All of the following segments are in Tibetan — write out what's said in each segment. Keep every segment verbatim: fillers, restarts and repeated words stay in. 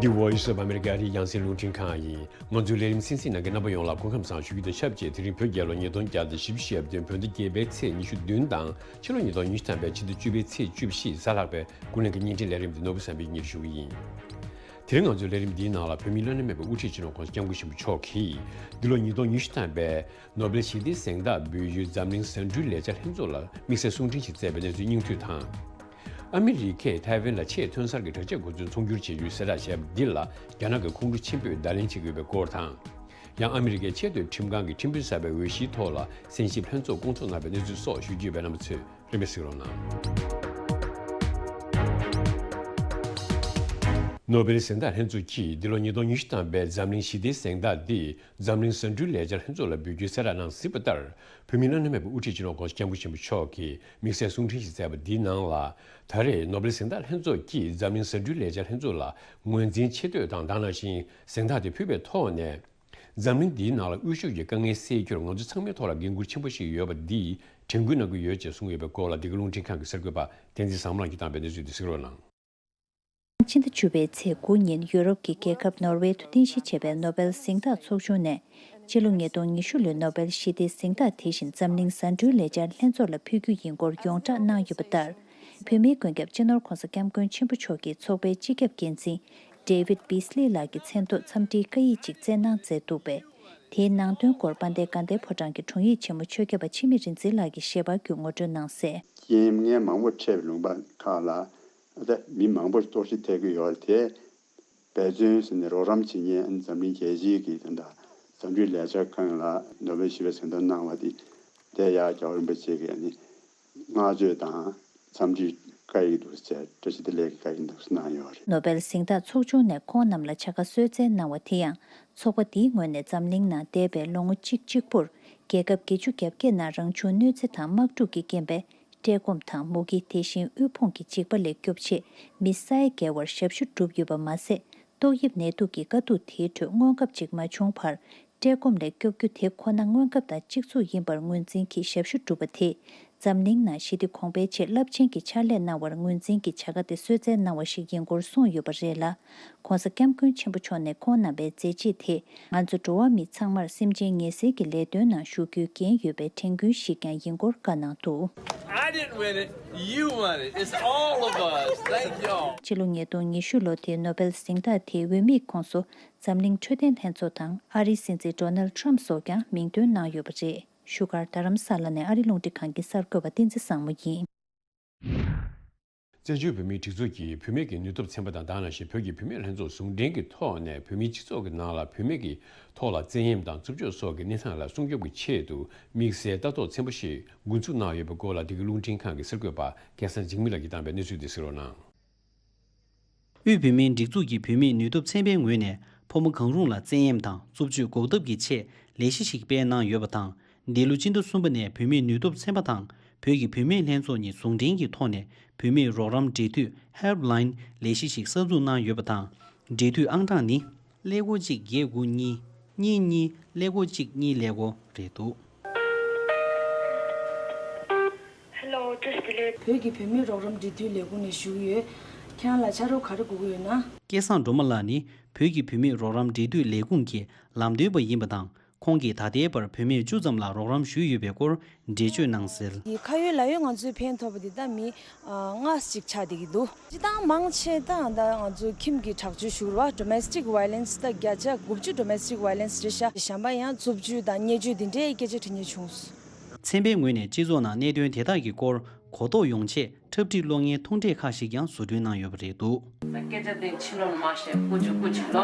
The Voice of America ཨ་རིའི་རྒྱང་སྲིང་རླུང་འཕྲིན་ཁང་ཡིན། ང་ཚོའི་ལས་རིམ་གསན་གཟིགས་གནང་མཁན་རྣམ་པ་ཡོངས་ལ་སྐུ་ཁམས་བཟང་ཞུ་རྒྱུ་དང་ཆབས་ཅིག་དེ་རིང་བོད་རྒྱལ་ལོ་ཉིས་སྟོང་བརྒྱ་དང་བཞི་བཅུ་ཞེ་བདུན་བོད་ཟླ་བརྒྱད་པའི་ཚེས་ཉི་ཤུ་བདུན་དང་ཕྱི་ལོ་ཉིས་སྟོང་ཉི་ཤུ་ཐམ་པའི་ཕྱི་ཟླ་བཅུ་པའི་ཚེས་བཅུ་བཞི་གཟའ་ལྷག་པའི་ཀུན་གླེང་གི་བརྙན་འཕྲིན་ལས་རིམ་དེ་ནོར་བུ་བསམ་འཕེལ་གྱིས་སྙན་སྒྲོན་ཞུ་གི་ཡིན། དེ་རིང་ང་ཚོའི་ལས་རིམ་འདིའི་ནང་ལ་བོད་མིའི་བླ་ན་མེད་པའི་དབུ་ཁྲིད་སྤྱི་ནོར་༸གོང་ས་༸སྐྱབས་མགོན་ཆེན་པོ་མཆོག་གིས་འདི་ལོ་ཉིས་སྟོང་ཉི་ཤུ་ཐམ་པའི་ནོ་སྦེལ་ཞི་བདེའི་གཟེངས་རྟགས་འབུལ་ཡུལ་འཛམ་གླིང་ཟ་འབྲུའི་ལས་འཆར་ལྷན་ཚོགས་ལ་དམིགས་བསལ་གསུང་འཕྲིན་ཞིག་བསྩལ་བའི་གནས་ཚུལ་སྙིང་བསྡུས་དང་། ཨ་མི་རི་ཀས་ཐའེ་ཝན་ལ་ཆེས་ཐོན་གསར་གྱི་དྲག་ཆས་གོ་མཚོན་ཚོང་སྒྱུར་བྱེད་རྒྱུའི་གསལ་བསྒྲགས་བྱས་པ་འདི་ལ་རྒྱ་ནག་གི་ཁོང་ཁྲོ་ཆེན་པོས་བརྡ་ལན་བྱེད་ཀྱི་ཡོད་པའི་སྐོར་དང་། ཡང་ཨ་མི་རི་ཀའི་ཆེས་མཐོའི་ཁྲིམས་ཁང་གིས་ཁྲིམས་དཔོན་གསར་པའི་འོས་གཞིའི་ཐོག་ལ་གསན་ཞིབ་ལྷན་ཚོགས་བསྐོང་ཚོགས་གནང་བའི་གནས་ཚུལ་སོགས་ཞུ་རྒྱུ་ཡོད་པས་རྣམ་པ་ཚོས་རིམ་པས་གཟིགས་རོགས་གནང་། ནོ་སྦེལ་གཟེངས་རྟགས་ལྷན་ཚོགས་ཀྱིས་འདི་ལོ་ཉིས་སྟོང་ཉི་ཤུ་ཐམ་པའི་འཛམ་གླིང་ཞི་བདེའི་གཟེངས་རྟགས་འདི་འཛམ་གླིང་ཟ་འབྲུའི་ལས་འཆར་ལྷན་ཚོགས་ལ་འབུལ་རྒྱུའི་གསལ་བསྒྲགས་གནང་ཟིན་པ་ལྟར། བོད་མིའི་བླ་ན་མེད་པའི་དབུ་ཁྲིད་སྤྱི་ནོར་༸གོང་ས་༸སྐྱབས་མགོན་ཆེན་པོ་མཆོག་གིས་དམིགས་བསལ་གསུང་འཕྲིན་ཞིག་བསྩལ་བ་འདིའི་ནང་ལ། ད་རེས་ནོ་སྦེལ་གཟེངས་རྟགས་ལྷན་ཚོགས་ཀྱིས་འཛམ་གླིང་ཟ་འབྲུའི་ལས་འཆར་ལྷན་ཚོགས་ལ་ངོས་འཛིན་ཆེ་བསྟོད་དང་དེ་ནང་བཞིན་གཟེངས་རྟགས་དེ་ཕུལ་བའི་ཐོག་ནས། འཛམ་གླིང་འདིའི་ནང་ལ་དབུལ་ཕྱུག་གི་དཀའ་ངལ་སེལ་རྒྱུར་ང་ཚོ་ཚང་མའི་ཐོག་ལ་འགན་འཁུར་ཆེན་པོ་ཞིག་ཡོད་པ་འདིས་དྲན་སྐུལ་གནང་གི་ཡོད་ཅེས་གསུངས་ཡོད་པའི་སྐོར་ལ། འདི་ག་རླུང་འཕྲིན་ཁང་གི་གསར་འགོད་པ་བསྟན་འཛིན་བཟང་མོ་ལགས་ཀྱིས་བཏང་པའི་གནས་ཚུལ་དེ་གཟིགས་རོགས་གནང་། ཕྱི་ཟླ་བཅུ་པའི་ཚེས་དགུ་ཉིན་ཡུ་རོབ་ཀྱི་རྒྱལ་ཁབ་ནོར་ཝེ་དུ་རྟེན་གཞི་བྱས་པའི་ནོ་སྦེལ་གཟེངས་རྟགས་ཚོགས་ཆུང་ནས་ཕྱི་ལོ་ཉིས་སྟོང་ཉི་ཤུ་ལོའི་ནོ་སྦེལ་ཞི་བདེའི་གཟེངས་རྟགས་དེ་བཞིན་འཛམ་གླིང་ཟ་འབྲུའི་ལས་འཆར་ལྷན་ཚོགས་ལ་ཕུལ་རྒྱུ་ཡིན་སྐོར་ཡོངས་བསྒྲགས་གནང་ཡོད་པ་ལྟར། བོད་མིའི་མགོན་སྐྱབས་སྤྱི་ནོར་༸གོང་ས་༸སྐྱབས་མགོན་ཆེན་པོ་མཆོག་གིས་ཚོགས་པའི་སྤྱི་ཁྱབ་འགན་འཛིན་ཌེ་ཝིཌ་བིས་ལི་ལགས་ཀྱི་མཚན་ཐོག་འཚམས་འདྲིའི་བཀའ་ཡིག་ཅིག་བསྩལ་གནང་མཛད་འདུག་པས། དེའི་ནང་དོན་སྐོར་དཔལ་ལྡན་དགའ་ལྡན་ཕོ་བྲང་གི་དྲུང་ཡིག་ཆེན་མོ་ཆོས་སྐྱབས་པ་འཆི་མེད་རིག་འཛིན་ལགས་ཀྱིས་ཞལ་པར་བརྒྱུད་ངོ་སྤྲོད་གནང་གསལ། རྐྱེན་ངན་མང་པོ་འཕྲད་པའི་ལུང་པ་ཁག་ལ་ད་མི་མང་པོ་གཏོར་བཤིག་ཐེབས་ཀྱི་ཡོད་རེད་དེ། འབད་བརྩོན་ཟེར་ནས་རོགས་རམ་བྱེད་མཁན་འཛམ་གླིང་རྒྱལ་སྤྱིའི་གི་དེ་འདྲ་འཛམ་གླིང་ལས་འཆར་ཁང་ལ་ནོ་བེལ་ཞི་བའི་གཟེངས་རྟགས་གནང་བ་དེ་དེ་ཡང་རྒྱལ་བ་རིན་པོ་ཆེ་གི་ཨ་ནི་བསྔགས་བརྗོད་དང་འཚམས་འདྲིའི་བཀའ་ཡིག་འདུག་ཟེར། བཀྲ་ཤིས་བདེ་ལེགས་ཀྱི་བཀའ་ཡིག་འདུག་གནང་ཡོད་རེད། ནོ་སྦེལ་གཟེངས་རྟགས་ཚོགས་ཆུང་ནས་ཁོང་རྣམས་ལ་བྱ་དགའ་གསོལ་སྩལ་གནང་བ་དེ་ཡང་ཚོགས་པ་འདིའི་ངོས་ནས་འཛམ་གླིང་ནང་འདས་པའི་ལོ་ངོ་གཅིག་གཅིག་པུར་རྒྱལ་ཁབ་བརྒྱད་ཅུ་གྱ་བརྒྱད་ནང་རང་བྱུང་གནོད་འཚེ་དང་དམག་འཁྲུག་གི་རྐྱེན་པས། བཀྲེས་སྐོམ་དང་མུ་གེ་དེ་བཞིན་དབུལ་ཕོངས་ཀྱི་འཇིགས་པ་ལས་སྐྱོབ་ཆེད་མི་ས་ཡ་བརྒལ་བར་ཞབས་ཞུ་བསྒྲུབས་ཡོད་པ་མ་ཟད། ཏོག་དབྱིབས་ནད་དུག་གི་དཀའ་སྡུག་དེའི་ཁྲོད་སྔོན་ཁབ་ཅིག་མ་བྱུང་བར། བཀྲེས་སྐོམ་ལས་སྐྱོབ་རྒྱུ་དེ་ཁོ་ན་སྔོན་ཁབ་དང་གཅིག་མཚུངས་ཡིན་པར་ངོས་འཛིན་གྱིས་ཞབས་ཞུ་བསྒྲུབས་པ་དེས་འཛམ་གླིང་ནང་ཞི་བདེ་གོང་འཕེལ་ཆེད་རླབས་ཆེན་གྱི་ཕྱག་ལས་གནང་བར་ངོས་འཛིན་གྱིས་བྱ་དགའ་དེ་གསོལ་སྩལ་གནང་བ་ཞིག་ཡིན་སྐོར་གསུངས་ཡོད་པ་རེད་ལ། ༸གོང་ས་༸སྐྱབས་མགོན་ཆེན་པོ་མཆོག་ནས་ཁོང་རྣམ་པའི་མཛད་རྗེས་དེ་ང་ཚོ་འགྲོ་བ་མི་ཚང་མར་སེམས་ཅན་ངལ་སེལ་གྱི་ལས་དོན་ནང་ཞུགས་རྒྱུའི་འགན་ཡོད་པའི་དྲན་སྐུལ་ཞིག་ཀྱང་ཡིན་སྐོར་བཀའ་གནང་འདུག I didn't win it. You won it. It's all of us. Thank y'all. ཕྱི་ལོ་ཉིས་སྟོང་ཉི་ཤུ་ལོ་དེའི་ནོ་སྦེལ་གཟེངས་རྟགས་དེའི་འོས་མིའི་ཁོངས་སུ་འཛམ་གླིང་འཕྲོད་བསྟེན་ལྷན་ཚོགས་དང་ཨ་རིའི་སྲིད་འཛིན་ཌོ་ནལ་ཊམ་སོགས་ཀྱང་མིང་འདོན་གནང་ཡོད་པ་རེད། བཞུགས་སྒར་རྡ་རམ་ས་ལ་ནས་ཨ་རི་རླུང་འཕྲིན་ཁང་གི་གསར་འགོད་པ་བསྟན་འཛིན་བཟང་མོ་ཡིན། བཙན་བྱོལ་བོད་མིའི་སྒྲིག་འཛུགས་ཀྱིས་བུད་མེད་ཀྱི་ནུས་སྟོབས་ཚན་པ་དང་དེ་ནང་བཞིན་བོད་ཀྱི་བུད་མེད་ལྷན་ཚོགས་ཟུང་འབྲེལ་གྱི་ཐོག་ནས་བོད་མིའི་སྤྱི་ཚོགས་ཀྱི་ནང་ལ་བུད་མེད་ཀྱི་ཐོག་ལ་བཙན་གཡེམ་དང་རྩུབ་སྤྱོད་སོགས་ཀྱི་གནས་སྟངས་ལ་སྲུང་སྐྱོབ་ཀྱི་ཆེད་དུ་དམིགས་བསལ་ལྟ་རྟོག་ཚན་པ་ཞིག་འགོ་འཛུགས་གནང་ཡོད་པའི་སྐོར་ལ། འདི་ག་རླུང་འཕྲིན་ཁང་གི་གསར་འགོད་པ་སྐལ་བཟང་འཇིགས་མེད་ལགས་ཀྱིས་བཏང་པའི་གནས་ཚུལ་དེ་གཟིགས་རོགས་གནང་། དབུས་བོད་མིའི་སྒྲིག་འཛུགས་ཀྱི་བུད་མེད་ནུས་སྟོབས་ཚན་པའི་ངོས་ནས་ཕོ་མོ་གང་རུང་ལ་བཙན་གཡེམ་དང་རྩུབ་སྤྱོད་འགོག་ཐབས་ཀྱི་ཆེད་ལས་གཞི་ཞིག་སྤེལ་གནང་ཡོད་པ་དང་། འདི་ལོ་སྤྱི་ཟླ་གསུམ་པ་ནས་བུད་མེད་ནུས་སྟོབས་ཚན་པ་དང་བོད་ཀྱི་བུད་མེད་ལྷན་ཚོགས་གཉིས་ཟུང་འབྲེལ་གྱི་ཐོག་ནས་བུད་མེད་རོགས་རམ་འབྲེལ་མཐུད་Helpline ལས་གཞི་ཞིག་གསར་འཛུགས་གནང་ཡོད་པ་དང་། འབྲེལ་མཐུད་ཨང་གྲངས་ནི། ཀླད་ཀོར་གཅིག་བརྒྱད་དགུ་གཉིས། གཉིས་གཉིས་ཀླད་ཀོར་གཅིག་གཉིས་ཀླད་ཀོར་རེད་འདུག Hello, བཀྲ་ཤིས་བདེ་ལེགས། བོད་ཀྱི་བུད་མེད་རོགས་རམ་འབྲེལ་མཐུད་ལས་ཁུངས་ནས་ཞུ་གི་ཡོད། ཁྱེད་རང་ལ་ཕྱག་རོགས་ག་རེ་དགོས་ཀྱི་ཡོད་ན། སྐལ་བཟང་སྒྲོལ་མ་ལགས་ནི་བོད་ཀྱི་བུད་མེད་རོགས་རམ་འབྲེལ་མཐུད་ལས་ཁུངས་ཀྱི་ལམ་སྟོན་པ་ཡིན་པ་དང་། ཁོང་གིས་ད་ལྟའི་བར་བུད་མེད་བཅུ་ཙམ་ལ་རོགས་རམ་ཞུས་ཡོད་པའི་སྐོར་འགྲེལ་བརྗོད་གནང་གསལ། ཁ་ཡོད་ལག་ཡོད་ང་ཚོས་ཕན་ཐོགས་པ་འདི་ད་མི་ལྔ་ཅིག་ཆགས་བསྡད་ཀྱི་འདུག་སྤྱིར་བཏང་མང་ཆེ་ད་ད་ང་ཚོ་ཁྱིམ་གྱི་དྲག་སྤྱོད་ཞུ་རུ་བ་domestic violence ད་བརྒྱ་ཆ་དགུ་བཅུ་domestic violence རེད་ཤག་གཞན་པ་ཡང་རྩུབ་སྤྱོད་དང་བརྙས་བཅོས་འདི་འདྲའི་སྐད་ཆ་དྲི་ཉེ་བྱུང་། ཚན་པའི་ངོས་ནས་སྤྱི་ཚོགས་ནང་གནད་དོན་དེ་དག་གི་སྐོར་གོ་རྟོགས་ཡོང་ཆེད་འཁྲབ་ཁྲིད་གློག་བརྙན་ཐུང་གྲས་ཁག་ཞིག་ཀྱང་བཟོ་སྐྲུན་གནང་ཡོད་པ་རེད་འདུག་སྐད་ཆ་དེ་ཕྱི་ལོགས་མ་བཤད། ཀུ་ཅི་ཀུ་ཅི་ལོ།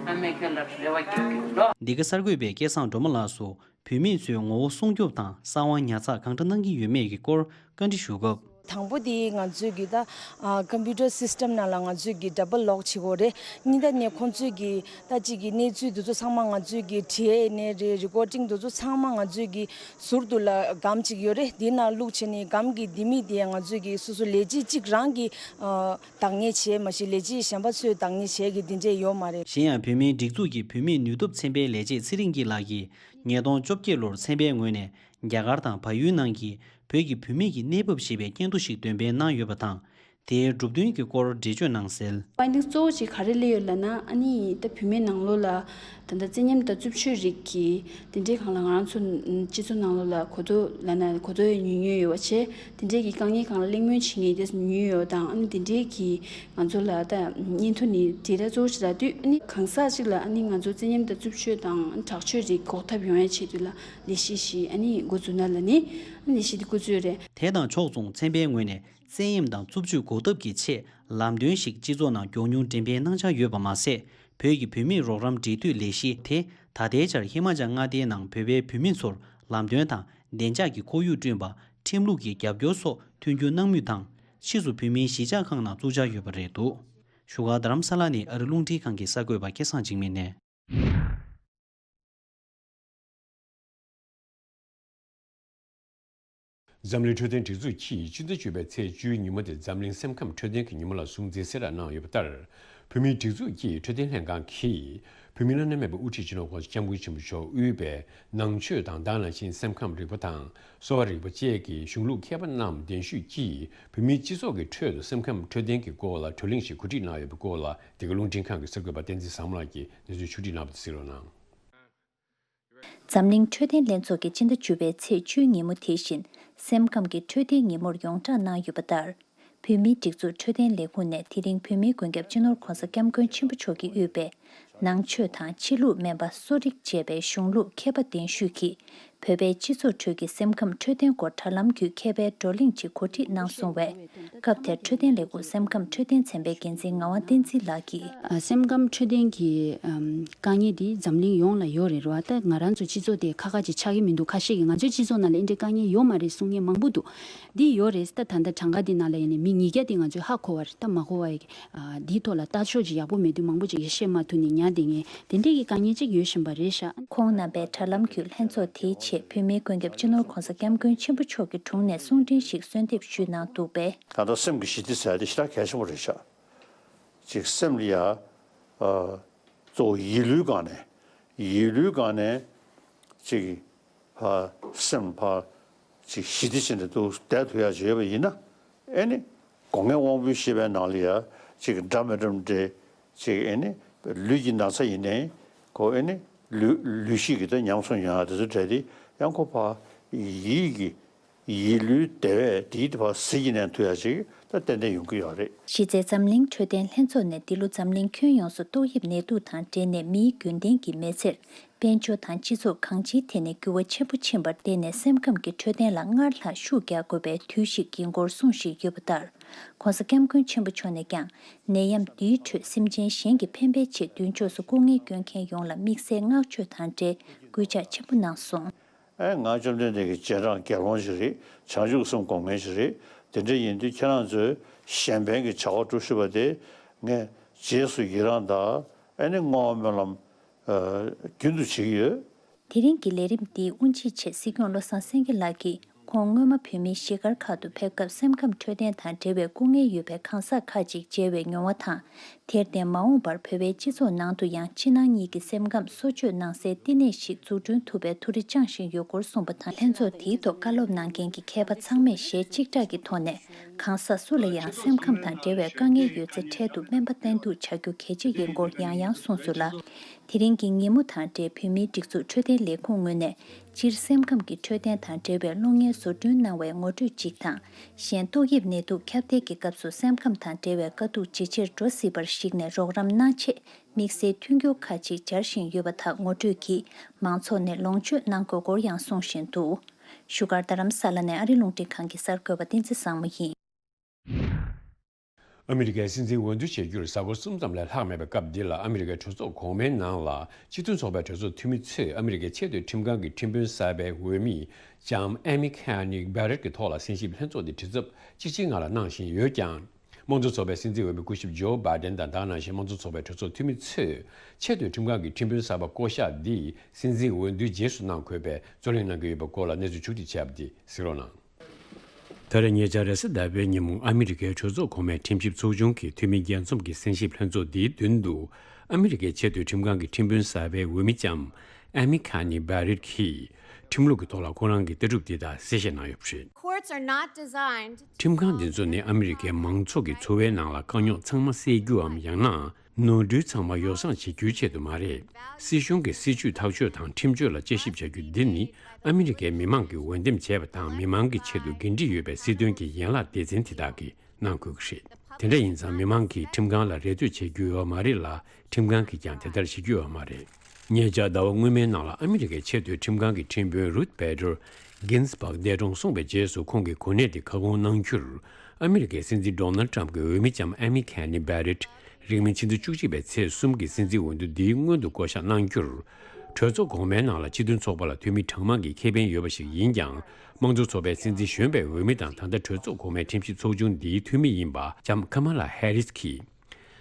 ཨ་མས་ཁྱོད་ལ་རེ་བ་རྒྱག་གི་ལོ། འདི་ག་གསར་འགོད་པས་སྐལ་བཟང་སྒྲོལ་མ་ལགས་སུ་བུད་མེད་ཚོའི་ངོ་བོ་སྲུང་སྐྱོབ་དང་གསང་བ་ཉར་ཚགས་གང་འདྲ་གནང་གི་ཡོད་མེད་ཀྱི་སྐོར་བཀའ་འདྲི་ཞུ་སྐབས། དང་པོ་དེ་ང་ཚོས་ཀྱི་ད་ཨ་computer system ནང་ལ་ང་ཚོས་ཀྱི་double lock བྱེད་དགོས་རེད། གཉིས་ད་ནས་ཁོང་ཚོས་ཀྱི་ད་ཅིག་གི་གནས་ཚུལ་དེ་ཚོ་ཚང་མ་ང་ཚོས་ཀྱི་བྲིས་ནས་རེད། རི་ཀོར་ཌིང་དེ་ཚོ་ཚང་མ་ང་ཚོས་ཀྱི་ཟུར་དུ་ལ་སྒམ་ཅིག་ཡོད་རེད། དེ་ནང་བླུགས་བྱས་ནས་སྒམ་གྱི་ལྡེ་མིག་དེ་ང་ཚོས་ཀྱི་སོ་སོ་ལས་བྱེད་གཅིག་རང་གི་ཨ་བདག་གཉེར་བྱས། མ་གཞི་ལས་བྱེད་གཞན་པ་ཚོས་བདག་གཉེར་བྱས་ཀྱི་དེ་འདྲས་ཡོད་མ་རེད། གཞན་ཡང་བོད་མིའི་སྒྲིག་འཛུགས་ཀྱི་བུད་མེད་ནུས་སྟོབས་ཚན་པའི་ལས་བྱེད་ཚེ་རིང་སྐྱིད་ལགས་ཀྱིས་ཉིས་སྟོང་བཅོ་བརྒྱད་ལོར་ཚན་པའི་ངོས་ནས་རྒྱ་གར་དང་བལ་ཡུལ་ནང་གི་བོད་ཀྱི་བུད་མེད་ཀྱི་གནས་བབ་ཞེས་པའི་སྙན་ཐོ་ཞིག་འདོན་སྤེལ་གནང་ཡོད་པ་དང་། དེའི་གྲུབ་དོན་གྱི་སྐོར་འགྲེལ་བརྗོད་གནང་གསལ། ཕའིན་ཌིང་གཙོ་བོ་ཅིག་ག་རེ་སླེབས་ཡོད་ལབ་ན། ཨ་ནི་ད་བོད་མིའི་ནང་ལོགས་ལ་ད་ལྟ་བཙན་ཉམས་དང་རྩུབ་སྤྱོད་རིགས་ཀྱི་དེ་འདྲའི་སྒང་ལ་ང་རང་ཚོ་སྤྱི་ཚོགས་ནང་ལོགས་ལ་གོ་རྟོགས་ལབ་ན་གོ་རྟོགས་ཡང་ཉུང་ཉུང་ཡོད་པ་བྱས། དེ་འདྲའི་གི་དཀའ་ངལ་སྒང་ལ་གླེང་མོལ་བྱེད་མཁན་དེ་ཉུང་ཉུང་ཡོད་དང་། ཨ་ནི་དེ་འདྲའི་གི་ང་ཚོ་ལ་ད་བརྙན་ཐུང་ནི་དེ་འདྲ་གཙོ་བོ་ཅིག་ལབ་དུས། ཨ་ནི་གང་ཟག་ཅིག་ལ་ཨ་ནི་ང་ཚོ་བཙན་ཉམས་དང་རྩུབ་སྤྱོད་དང་དྲག་སྤྱོད་རིགས་འགོག་ཐབས་ཡོང་ཡ་ཆེད་དུ་ལ་ལས་གཞི་ཞིག་ཨ་ནི་འགོ་འཛུགས་ན་ལབ་ནས་ཨ་ནི་ལས་གཞི་དེ་འགོ་བཙུགས་རེད། དེ་དང་ཕྱོགས་མཚུངས་ཚན་པའི་ངོས་ནས། བཙན་གཡེམ་དང་རྩུབ་སྤྱོད་འགོག་ཐབས་ཀྱི་ཆེད་ལམ་སྟོན་ཞིག་སྤྱི་ཚོགས་ནང་མགྱོགས་མྱུར་འགྲེམས་སྤེལ་གནང་འཆར་ཡོད་པ་མ་ཟད། བོད་ཀྱི་བུད་མེད་རོགས་རམ་འབྲེལ་མཐུད་ལས་གཞི་དེ་ད་ལྟའི་ཆར་ཧི་མ་ཅལ་མངའ་སྡེའི་ནང་བོད་པའི་བུད་མེད་ཚོར་ལམ་སྟོན་དང་བདེ་འཇགས་ཀྱི་ཁོར་ཡུག་བསྐྲུན་པ། ཁྲིམས་ལུགས་ཀྱི་རྒྱབ་སྐྱོར་སོགས་མཐུན་འགྱུར་གནང་མུས་དང་། ཕྱིས་སུ་བོད་མིའི་གཞིས་ཆགས་ཁག་ནང་བཙུགས་འཆར་ཡོད་པ་རེད་འདུག་བཞུགས་སྒར་རྡ་རམ་ས་ལ་ནས་ཨ་རི་རླུང་འཕྲིན་ཁང་གི་གསར་འགོད་པ་སྐལ་བཟང་འཇིགས་མེད་ནས། འཛམ་གླིང་འཕྲོད་བསྟེན་སྒྲིག་འཛུགས་ཀྱིས་སྤྱི་ཟླ་བཅུ་པའི་ཚེས་བཅུའི་ཉིན་མོ་དེ་འཛམ་གླིང་སེམས་ཁམས་འཕྲོད་བསྟེན་གྱི་ཉིན་མོ་ལ་སྲུང་བརྩི་གསལ་བསྒྲགས་གནང་ཡོད་པ་ལྟར། བོད་མིའི་སྒྲིག་འཛུགས་ཀྱི་འཕྲོད་བསྟེན་ལྷན་ཁང་གིས་བོད་མིའི་བླ་ན་མེད་པའི་དབུ་ཁྲིད་སྤྱི་ནོར་༸གོང་ས་༸སྐྱབས་མགོན་ཆེན་པོ་མཆོག་དབུས་པའི་ནང་ཆོས་དང་དེ་ནང་བཞིན་སེམས་ཁམས་རིག་པ་དང་གསོ་བ་རིག་པ་བཅས་ཀྱི་གཞུང་ལུགས་མཁས་པ་རྣམས་གདན་ཞུས་ཀྱིས་བོད་མིའི་སྤྱི་ཚོགས་ཀྱི་ཁྲོད་དུ་སེམས་ཁམས་འཕྲོད་བསྟེན་གྱི་སྐོར་ལ་བགྲོ་གླེང་ཞིག་གོ་སྒྲིག་གནང་ཡོད་པའི་སྐོར་ལ། འདི་ག་རླུང་འཕྲིན་ཁང་གི་གསར་འགོད་པ་བསྟན་འཛིན་བཟང་མོ་ལགས་ཀྱིས་གནས་ཚུལ་ཕྱོགས་བསྒྲིགས་གནང་བ་དེ་གཟིགས་རོགས་གནང་། འཛམ་གླིང་འཕྲོད་བསྟེན་ལྷན་ཚོགས་ཀྱིས་སྤྱི་ཟླ་བཅུ་པའི་ཚེས་བཅུའི་ཉིན་མོ་དེ་བཞིན་སེམས་ཁམས་ཀྱི་འཕྲོད་བསྟེན་ཉིན་མོར་ཡོངས་བསྒྲགས་གནང་ཡོད་པ་ལྟར། བོད་མིའི་སྒྲིག་འཛུགས་འཕྲོད་བསྟེན་ལས་ཁུངས་ནས་དེ་རིང་བོད་མིའི་མགོན་སྐྱབས་སྤྱི་ནོར་༸གོང་ས་༸སྐྱབས་མགོན་ཆེན་པོ་མཆོག་གིས་དབུས་པའི་ནང་ཆོས་དང་ཕྱི་ལུགས་སྨན་པ་གསོ་རིག་བཅས་པའི་གཞུང་ལུགས་མཁས་པ་གདན་ཞུས་ཀྱིས། བོད་པའི་སྤྱི་ཚོགས་ཁྲོད་ཀྱི་སེམས་ཁམས་འཕྲོད་བསྟེན་སྐོར་དྲ་ལམ་བརྒྱུད་མཁས་པའི་བགྲོ་གླེང་ཅིག་གོ་སྒྲིག་གནང་སོང་བས། སྐབས་དེར་འཕྲོད་བསྟེན་ལས་ཁུངས་སེམས་ཁམས་འཕྲོད་བསྟེན་ཚན་པའི་འགན་འཛིན་ངག་དབང་བསྟན་འཛིན་ལགས་ཀྱིས། ཨ། སེམས་ཁམས་འཕྲོད་བསྟེན་གྱི་ཨམ། དཀའ་ངལ་འདི་འཛམ་གླིང་ཡོངས་ལ་ཡོད་རེད་རོ། ད་ང་རང་ཚོ་སྤྱི་ཚོགས་དེ་ཁག་ཁག་ཅིག་ཆགས་ཀྱི་མི་འདུག་ཁ་ཤས་ཀྱིས་ང་ཚོའི་སྤྱི་ཚོགས་ནང་ལ་འདི་འདྲའི་དཀའ་ངལ་ཡོད་མ་རེད་གསུང་མཁན་མང་པོ་འདུག་འདི་ཡོད་རེད། ད་ད་ལྟ་གྲངས་ཀ་འདི་ནང་ལ་ཡིན་ནའི་མི་ཉིས་བརྒྱ་དེ་ང་ཚོས་ཧ་གོ་བ་རེད། ད་མ་གོ་བ་ཡི་ཨ། འདིའི་ཐོག་ལ་ལྟ་ཕྱོགས་ཅིག་ཡག་པོ་མེད་དུས་མང་པོ་ཅིག་གིས་བཤད་མ་ཐུབ་ནས་ཉར་བསྡད་མཁན་དེ་འདྲའི་གི་དཀའ་ངལ་ཅིག་ཡོད་བཞིན་པ་རེད་ཤག་ཁོང་རྣམ་པས་དྲ་ལམ་བརྒྱུད་ལྷན་ཚོགས་དེའི་ཆེད་བོད་མིའི་མགོན་སྐྱབས་སྤྱི་ནོར་༸གོང་ས་༸སྐྱབས་མགོན་ཆེན་པོ་མཆོག་གི་དྲུང་ནས་གསུང་འཕྲིན་ཞིག་གསོལ་འདེབས་ཞུས་གནང་འདུག་པས། ད་ལྟ་སེམས་ཀྱི་ཞི་བདེ་ཟེར་ཡ་དེ་ཞེ་དྲག་གལ་ཆེན་པོ་རེད་ཤག་ཅིག་སེམས་ལ་ཡ། ཨ། གཙོ་བོ་ཡིད་བློའི་སྒང་ནས། ཡིད་བློའི་སྒང་ནས་ཅིག་ཕ་སེམས་ཕ་ཅིག་ཞི་བདེ་ཅན་དུ་བསྡད་ཐུབ་ཡ་ཅིག་ཡོད་པ་ཡིན་ན། ཨེ་ནི་སྒོ་ལྔའི་དབང་པོའི་ཤེས་པའི་ནང་ལ་ཡ་ཅིག་འདྲ་མི་འདྲ་འདྲེ་ཅིག་ཨེ་ནི་ལུས་ཀྱི་ན་ཚ་ཡིན་ནའི་ཁོ་ཨེ་ནི་ལུས་ལུས་ཤེས་ཀྱི་ད་ཉམས་སུ་མྱོང་ཡ་དེ་ཚོ་འདྲ་དེ་ཡང་ཁོ་ཕ་ཡིད་ཀྱི། ཡིད་བློའི་བདེ་བས་དེའི་བར་ཟིལ་གྱིས་མནན་ཐུབ་ཡ་ཅིག་ད་ཏན་ཏན་ཡོང་གི་ཡོད་རེད། གཞི་རྩའི་འཛམ་གླིང་འཕྲོད་བསྟེན་ལྷན་ཚོགས་ནས་འདི་ལོ་འཛམ་གླིང་ཁྱོན་ཡོངས་སུ་ཏོག་དབྱིབས་ནད་དུག་དང་འབྲེལ་ནས་མིའི་རྒྱུན་ལྡན་གྱི་མི་ཚེར་དཔལ་འབྱོར་དང་སྤྱི་ཚོགས་གང་ཅིའི་ཐད་ནས་འགྱུར་བ་ཆེན་པོ་ཕྱིན་པར་བརྟེན་ནས་སེམས་ཁམས་ཀྱི་འཕྲོད་བསྟེན་ལ་སྔར་ལྷག་ཤུགས་རྒྱག་དགོས་པའི་དུས་ཤིག་ཡིན་སྐོར་གསུང་བཞིན་ཡོད་པ་ལྟར། ༸གོང་ས་༸སྐྱབས་མགོན་ཆེན་པོ་མཆོག་ནས་ཀྱང་ནད་ཡམས་འདིའི་ཁྲོད་སེམས་ཅན་གཞན་གྱི་ཕན་པའི་ཆེད་མདུན་ཕྱོགས་སུ་སྐུ་ངལ་བསྐྱོན་མཁན་ཡོངས་ལ་དམིགས་བསལ་བསྔགས་བརྗོད་དང་འབྲེལ་སྐུལ་ལྕག་ཆེན་པོ་གནང་སོང་། ཨེ་ང་བཅོམ་ལྡན་འདས་ཀྱི་རྗེས་འབྲང་སྒེར་དབང་ཞིག་རེད། བྱང་ཆུབ་སེམས་སྒོམ་མཁན་ཞིག་རེད། དེ་འདྲ་ཡིན་དུས་ཁྱེད་རང་ཚོས་གཞན་ཕན་གྱི་བྱ་བ་སྒྲུབ་ཤེས་པ་དེ་ངས་རྗེས་སུ་ཡི་རང་དང་ཨེ་ནི་བསྔོ་བ་སྨོན་ལམ་རྒྱུན་དུ་བྱེད་ཀྱི་ཡོད། དེ་རིང་གི་ལས་རིམ་འདིའི་དབུ་འབྱེད་ཆེད་སྲིད་སྐྱོང་བློ་བཟང་སེང་གེ་ལགས་ཀྱིས་ཁོང་སྔོན་མ་བོད་མིའི་གཞིས་སྒར་ཁག་ཏུ་ཕེབས་སྐབས་སེམས་ཁམས་འཕྲོད་བསྟེན་དང་འབྲེལ་བའི་སྐུ་ངལ་ཡོད་པའི་གང་ཟག་ཁག་ཅིག་མཇལ་བའི་མྱོང་བ་དང་། དེར་བརྟེན་མ་འོངས་པར་བོད་པའི་སྤྱི་ཚོགས་ནང་དུ་ཡང་ཕྱི་ནང་གཉིས་ཀྱི་སེམས་ཁམས་གསོ་བཅོས་གནང་སའི་བསྟི་གནས་ཤིག་འཛུགས་སྐྲུན་ཐུབ་པའི་ཐུགས་རེ་བཅངས་བཞིན་ཡོད་སྐོར་གསུངས་པ་དང་། ལྷན་ཚོགས་དེའི་ཐོག་བཀའ་སློབ་གནང་མཁན་གྱི་མཁས་པ་ཚང་མས་ཞལ་གཅིག་གྲགས་ཀྱི་ཐོག་ནས་གང་ཟག་སུ་ལ་ཡང་སེམས་ཁམས་དང་འབྲེལ་བའི་དཀའ་ངལ་ཡོད་ཚེ་འཕྲལ་དུ་སྨན་པ་བསྟེན་གཏུག་བྱ་རྒྱུ་གལ་ཆེ་ཡིན་སྐོར་ཡང་ཡང་གསུངས་སོང་ལ། དེ་རིང་གི་ཉིན་མོ་དང་འབྲེལ་བོད་མིའི་སྒྲིག་འཛུགས་འཕྲོད་བསྟེན་ལས་ཁུངས་ངོས་ནས། སྤྱིར་སེམས་ཁམས་ཀྱི་འཕྲོད་བསྟེན་དང་འབྲེལ་བའི་གློག་བརྙན་བཟོ་སྐྲུན་གནང་བའི་ངོ་སྤྲོད་ཅིག་དང་། གཞན་ཏོག་དབྱིབས་ནད་དུག་ཁྱབ་གདལ་གྱི་སྐབས་སུ་སེམས་ཁམས་དང་འབྲེལ་བའི་དཀའ་སྡུག་ཇེ་ཆེར་འགྲོ་སྲིད་པར་གཞིགས་ནས་རོགས་རམ་གནང་ཆེད་དམིགས་བསལ་མཐུན་འགྱུར་ཁག་ཅིག་སྦྱར་བཞིན་ཡོད་པ་དག་ངོ་སྤྲོད་ཀྱིས་མང་ཚོགས་ནས་ལོངས་སྤྱོད་གནང་དགོས་སྐོར་ཡང་གསུང་བཞིན་འདུག་བཞུགས་སྒར་རྡ་རམ་ས་ལ་ནས་ཨ་རི་རླུང་འཕྲིན་ཁང་གི་གསར་འགོད་པ་བསྟན་འཛིན་བཟང་མོ་ཡིན། ཨ་མི་རི་ཀའི་སྲིད་འཛིན་འོས་བསྡུ་བྱེད་རྒྱུར་གཟའ་འཁོར་གསུམ་ཙམ་ལས་ལྷག་མེད་པའི་སྐབས་འདི་ལ། ཨ་མི་རི་ཀའི་གྲོས་ཚོགས་གོང་མའི་ནང་ལ་སྤྱི་མཐུན་ཚོགས་པའི་གྲོས་ཚོགས་འཐུས་མི་ཚོས་ཨ་མི་རི་ཀའི་ཆེས་མཐོའི་ཁྲིམས་ཁང་གི་ཁྲིམས་དཔོན་གསར་པའི་འོས་མི་ལྕམ་ཨེ་མི་ཁ་ནི་བྷེ་རེད་ཀྱི་ཐོག་ལ་གསན་ཞིབ་ལྷན་ཚོགས་འདི་དུས་ཚབས་གཅིག་གཅིག་ལྔ་ལ་གནང་བཞིན་ཡོད་ཀྱང་། དམངས་གཙོ་ཚོགས་པའི་སྲིད་འཛིན་འོས་མི་སྐུ་ཞབས་ཇོ་བྷའི་ཌེན་དང་། དེ་ནང་བཞིན་དམངས་གཙོ་ཚོགས་པའི་གྲོས་ཚོགས་འཐུས་མི་ཚོས་ཆེས་མཐོའི་ཁྲིམས་ཁང་གི་ཁྲིམས་དཔོན་གསར་པ་བསྐོ་གཞག་འདི་སྲིད་འཛིན་འོས་བསྡུའི་རྗེས་སུ་གནང་དགོས་པའི་རྩོད་གླེང་གནང་གི་ཡོད་པའི་སྐོར་ལ་གནས་ཚུལ་བྱུང་སྟེ་བྱས་པ་འདི་གཟིགས་རོགས་གནང་། ད་རེས་ཉེ་ཆར་རེས་གཟའ་ཟླ་བའི་ཉིན་མོ་ཨ་མི་རི་ཀའི་གྲོས་ཚོགས་གོང་མའི་ཁྲིམས་ཞིབ་ཚོགས་ཆུང་གི་འཐུས་མི་བརྒྱད་འཛོམས་ཀྱི་གསན་ཞིབ་ལྷན་ཚོགས་འདིའི་མདུན་དུ། ཨ་མི་རི་ཀའི་ཆེས་མཐོའི་ཁྲིམས་ཁང་གི་ཁྲིམས་དཔོན་གསར་པའི་འོས་མི་ལྕམ་ཨེ་མི་ཁ་ནི་བྷེ་རེད་ཀྱིས། ཁྲིམས་ལུགས་ཀྱི་ཐོག་ལ་ཁོ་རང་གིས་ལྟ་གྲུབ་འདི་ལྟར་གསལ་བཤད་གནང་ཡོད་པ་རེད། Courts are not designed to ཁྲིམས་ཁང་འདི་ཚོ་ནི་ཨ་མི་རི་ཀའི་མང་ཚོགས་ཀྱི་འཚོ་བའི་ནང་ལ་དཀའ་རྙོག་ཚང་མ་སེལ་རྒྱུའམ་ཡང་ན་ནོར་འཁྲུལ་ཚང་མ་ཡོ་བསྲང་བྱེད་རྒྱུའི་ཆེད་དུ་མ་རེད། སྲིད་གཞུང་གི་སྲིད་ཇུས་ཐག་གཅོད་དང་ཁྲིམས་གཅོད་ལ་དཔྱད་ཞིབ་བྱ་རྒྱུ་འདི་ནི་ཨ་མི་རི་ཀའི་མི་མང་གིས་འོས་འདེམས་བྱས་པ་དང་མི་མང་གི་ཆེད་དུ་འགན་འཁྲི་ཡོད་པའི་སྲིད་དོན་གྱི་ཡན་ལག་སྡེ་ཚན་དེ་དག་གིས་གནང་དགོས་ཀྱི་རེད། དེ་འདྲ་ཡིན་ཙང་མི་མང་གིས་ཁྲིམས་ཁང་ལ་རེ་ལྟོས་བྱེད་རྒྱུ་ཡོད་མ་རེད་ལ། ཁྲིམས་ཁང་གིས་ཀྱང་དེ་ལྟར་བྱེད་རྒྱུ་ཡོད་མ་རེད། ཉེ་ཆར་ཟླ་བ་སྔོན་མའི་ནང་ལ་ཨ་མི་རི་ཀའི་ཆེས་མཐོའི་ཁྲིམས་ཁང་གི་ཁྲིམས་དཔོན་རུད་བྷེ་ཏར་གིན་སི་བྷག་འདས་གྲོངས་སོང་བའི་རྗེས་སུ་ཁོང་གི་གོ་གནས་དེ་ཁ་སྐོང་གནང་རྒྱུར། ཨ་མི་རི་ཀའི་སྲིད་འཛིན་ཌོ་ནལ་ཏྲམ་གྱི་འོས་མི་ལྕམ་ཨེ་མི་ཁེ་ནི་བྷེ་རེད། རིང་མིན་ཕྱི་ཟླ་བཅུ་གཅིག་པའི་ཚེས་གསུམ་གྱི་སྲིད་འཛིན་འོས་བསྡུ་འདིའི་སྔོན་དུ་བསྐོ་གཞག་གནང་རྒྱུར། གྲོས་ཚོགས་གོང་མའི་ནང་ལ་སྤྱི་མཐུན་ཚོགས་པ་ལ་འཐུས་མི་གྲངས་མང་གི་ཁེ་ཕན་ཡོད་པ་ཞིག་ཡིན་ཀྱང་། དམངས་གཙོ་ཚོགས་པའི་སྲིད་འཛིན་གཞོན་པའི་འོས་མི་དང་ད་ལྟ་གྲོས་ཚོགས་གོང་མའི་ཁྲིམས་ཞིབ་ཚོགས་ཆུང་འདིའི་འཐུས་མི་ཡིན་པ་ལྕམ་ཁ་མ་ལ་ཧེ་རིས་ཀྱིས།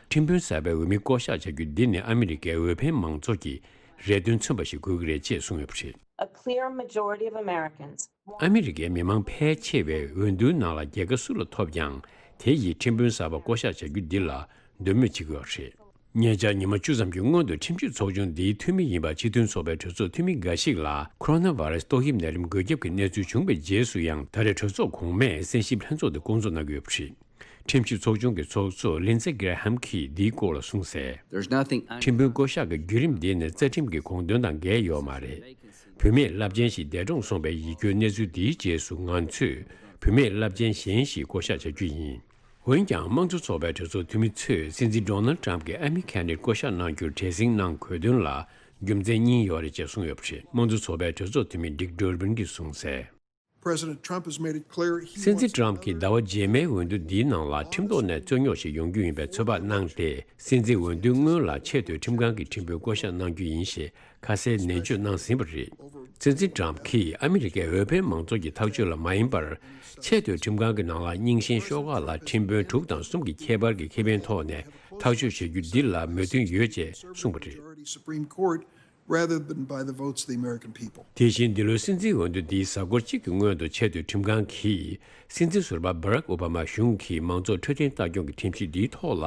ཁྲིམས་དཔོན་གསར་པའི་འོས་མི་བསྐོ་གཞག་བྱ་རྒྱུ་འདི་ནི་ཨ་མི་རི་ཀའི་འོས་འཕེན་མང་ཚོགས་ཀྱི་རེ་འདུན་མཚོན་པ་ཞིག་དགོས་ཀྱི་རེད་ཅེས་གསུངས་ཡོད་པ་རེད། A clear majority of Americans. ཨ་མི་རི་ཀའི་མི་མང་ཕལ་ཆེ་བས་འོས་བསྡུའི་ནང་ལ་རྒྱལ་ཁ་སུ་ལ་ཐོབ་ཀྱང་། དེ་ཡིས་ཁྲིམས་དཔོན་གསར་པ་བསྐོ་གཞག་བྱ་རྒྱུ་འདི་ལ་འདོད་མོས་བྱེད་ཀྱི་ཡོད་པ་རེད། ཉེ་ཆར་ཉི་མ་བཅུ་ཙམ་གྱི་སྔོན་དུ་ཁྲིམས་ཞིབ་ཚོགས་ཆུང་འདིའི་འཐུས་མི་ཡིན་པ་སྤྱི་མཐུན་ཚོགས་པའི་གྲོས་ཚོགས་འཐུས་མི་འགའ་ཞིག་ལ་ཁོ་རོ་ན་བྷ་ར་སི་ཏོག་དབྱིབས་ནད་རིམས་འགོས་ཁྱབ་ཀྱི་གནས་ཚུལ་བྱུང་བའི་རྗེས་སུ་ཡང་ད་རེས་གྲོས་ཚོགས་གོང་མས་གསན་ཞིབ་ལྷན་ཚོགས་དེ་བསྐོང་ཚོགས་གནང་གི་ཡོད་པ་རེད། ཁྲིམས་ཞིབ་ཚོགས་ཆུང་གི་ཚོགས་གཙོ་ལིན་ཛེ་གྷེ་ར་ཧམ་གྱིས་འདིའི་སྐོར་ལ་གསུངས་གསལ། There's nothing un- ཁྲིམས་དཔོན་བསྐོ་གཞག་གི་བརྒྱུད་རིམ་འདི་ནི་རྩ་ཁྲིམས་ཀྱི་དགོངས་དོན་དང་འགལ་ཡོད་མ་རེད། བུད་མེད་རླབས་ཆེན་ཞིག་འདས་གྲོངས་སོང་བའི་ཡིད་སྐྱོའི་གནས་ཚུལ་འདིའི་རྗེས་སུ་ང་ཚོས་བུད་མེད་རླབས་ཆེན་གཞན་ཞིག་བསྐོ་གཞག་བྱ་རྒྱུ་ཡིན། འོན་ཀྱང་དམངས་གཙོ་ཚོགས་པའི་གྲོས་ཚོགས་འཐུས་མི་ཚོས་སྲིད་འཛིན་ཌོ་ནལ་ཏྲམ་གྱི་ཨེ་མི་ཁེ་ནེ་ཊི་བསྐོ་གཞག་གནང་རྒྱུར་བྲེལ་ཟིང་གནང་དགོས་དོན་ལ་རྒྱུ་མཚན་གཉིས་ཡོད་རེད་ཅེས་གསུངས་ཡོད་པ་རེད། དམངས་གཙོ་ཚོགས་པའི་གྲོས་ཚོགས་འཐུས་མི་ཌིག་ཌོར་བིན་གྱིས་གསུངས་གསལ། President Trump has made it clear he སྲིད་འཛིན་wants to ཏྲམ་གྱིས་ཟླ་བ་རྗེས་མའི་འོས་བསྡུ་འདིའི་ནང་ལ་ཁྲིམས་ཐོག་ནས་རྩོད་རྙོག་ཞིག་ཡོང་རྒྱུ་ཡིན་པའི་ཚོད་དཔག་གནང་སྟེ། སྲིད་འཛིན་འོས་བསྡུའི་སྔོན་ལ་ཆེས་མཐོའི་ཁྲིམས་ཁང་གི་ཁྲིམས་དཔོན་བསྐོ་གཞག་གནང་རྒྱུ་ཡིན་ཞེས་ཁ་གསལ་ནན་བརྗོད་གནང་ཟིན་པ་རེད། སྲིད་འཛིན་ཏྲམ་གྱིས་ཨ་མི་རི་ཀའི་འོས་འཕེན་མང་ཚོགས་ཀྱི་ཐག་གཅོད་ལ་མ་ཡིན་པར། ཆེས་མཐོའི་ཁྲིམས་ཁང་གི་ནང་ལ་རྙིང་ཞེན་ཤོག་ཁག་ལ་ཁྲིམས་དཔོན་དྲུག་དང་གསུམ་གྱི་ཁྱད་པར་གྱི་ཁེ་ཕན་ཐོག་ནས་ཐག་གཅོད་བྱེད་རྒྱུ་འདི་ལ་མོས་མཐུན་ཡོད་ཅེས་གསུངས་པ་རེད། Supreme Court rather than by the votes of the American people. དེ་བཞིན་འདི་ལོའི་སྲིད་འཛིན་འོས་བསྡུ་འདིའི་གཟའ་འཁོར་གཅིག་གི་སྔོན་དུ་ཆེས་མཐོའི་ཁྲིམས་ཁང་གིས་སྲིད་འཛིན་ཟུར་པ་བྷ་རག་ཨོ་བྷ་མ་གཞུང་གིས་མང་གཙོ་འཕྲོད་བསྟེན་ལྟ་སྐྱོང་གི་ཁྲིམས་གཞི་འདིའི་ཐོག་ལ་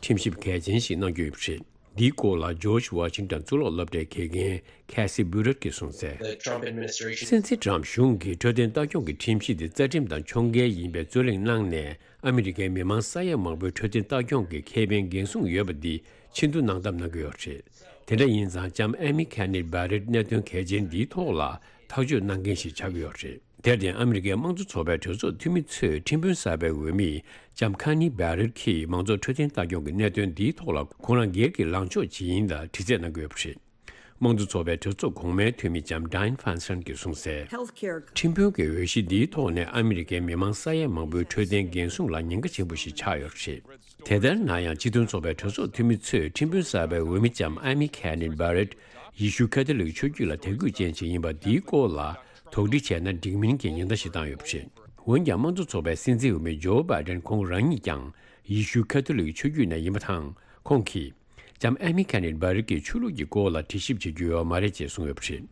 ཁྲིམས་ཞིབ་གལ་ཆེན་ཞིག་གནང་རྒྱུ་ཡིན་པ་རེད། འདིའི་སྐོར་ལ་ཇོརྗ་ཝ་ཤིང་ཏོན་གཙུག་ལག་སློབ་གྲྭའི་དགེ་རྒན་ཁེ་སི་བྷུ་རད་ཀྱིས་གསུངས་གསལ། The Trump administration སྲིད་འཛིན་ཏྲམ་གཞུང་གིས་འཕྲོད་བསྟེན་ལྟ་སྐྱོང་གི་ཁྲིམས་གཞི་འདི་རྩ་ཁྲིམས་དང་ཕྱོགས་འགལ་ཡིན་པའི་རྩོད་གླེང་གནང་ནས། ཨ་མི་རི་ཀའི་མི་མང་ས་ཡ་མང་པོའི་འཕྲོད་བསྟེན་ལྟ་སྐྱོང་གི་ཁེ་ཕན་འགན་སྲུང་ཡོད་པ་འདི་ཕྱིར་བསྡུ་གནང་ཐབས་གནང་གི་ཡོད་རེད། དེ་འདྲ་ཡིན་ཙང་ལྕམ་ཨེ་མི་ཁེ་ནེ་བྷ་རེད་གནད་དོན་གལ་ཆེན་འདིའི་ཐོག་ལ་ཐག་གཅོད་གནང་མཁན་ཞིག་ཆགས་ཀྱི་ཡོད་རེད། དེར་བརྟེན་ཨ་མི་རི་ཀའི་དམངས་གཙོ་ཚོགས་པའི་གྲོས་ཚོགས་འཐུས་མི་ཚོས་ཁྲིམས་དཔོན་གསར་པའི་འོས་མི་ལྕམ་ཁ་ནི་བྷ་རེད་ཀྱིས་མང་གཙོ་འཕྲོད་བསྟེན་ལྟ་སྐྱོང་གི་གནད་དོན་འདིའི་ཐོག་ལ་ཁོང་རང་སྒེར་གྱི་ལངས་ཕྱོགས་ཇི་ཡིན་ལ་དྲི་རྩད་གནང་གི་ཡོད་པ་རེད། དམངས་གཙོ་ཚོགས་པའི་གྲོས་ཚོགས་གོང་མའི་འཐུས་མི་ལྕམ་ཌའེན་ཧྥན་སན་གྱིས་གསུངས་གསལ། Healthcare. ཁྲིམས་དཔོན་གྱི་འོས་གཞི་འདིའི་ཐོག་ནས་ཨ་མི་རི་ཀའི་མི་མང་ས་ཡ་མང་པོའི་འཕྲོད་བསྟེན་འགན་སྲུང་ལ་ཉེན་ཁ་ཆེན་པོ་ཞིག་ཆགས་ཡོད་པ་རེད། དེ་ལྟར་ན་ཡང་སྤྱི་མཐུན་ཚོགས་པའི་གྲོས་ཚོགས་འཐུས་མི་ཚོས་ཁྲིམས་དཔོན་གསར་པའི་འོས་མི་ལྕམ་ཨེ་མི་ཁེ་ནེ་བྷ་རེད་ཡེ་ཤུ་ཁ་ཐོ་ལིག་ཆོས་བརྒྱུད་ལ་དད་གུས་ཅན་ཞིག་ཡིན་པ་འདིའི་སྐོར་ལ་དོགས་འདྲི་བྱས་ན་འགྲིག་མིན་གྱི་ཉེན་བརྡ་ཞིག་བཏང་ཡོད་པ་རེད། འོན་ཀྱང་དམངས་གཙོ་ཚོགས་པའི་སྲིད་འཛིན་འོས་མི་ཇོ་བྷའི་ཌེན་ཁོང་རང་ཉིད་ཀྱང་ཡེ་ཤུ་ཁ་ཐོ་ལིག་ཆོས་བརྒྱུད་ནས་ཡིན་པ་དང་། ཁོང་གིས། ལྕམ་ཨེ་མི་ཁེ་ནེ་བྷ་རེད་ཀྱི་ཆོས་ལུགས་ཀྱི་སྐོར་ལ་དྲི་ཞིབ་བྱེད་རྒྱུ་ཡོད་མ་རེད་ཅེས་གསུངས་ཡོད་པ་རེད།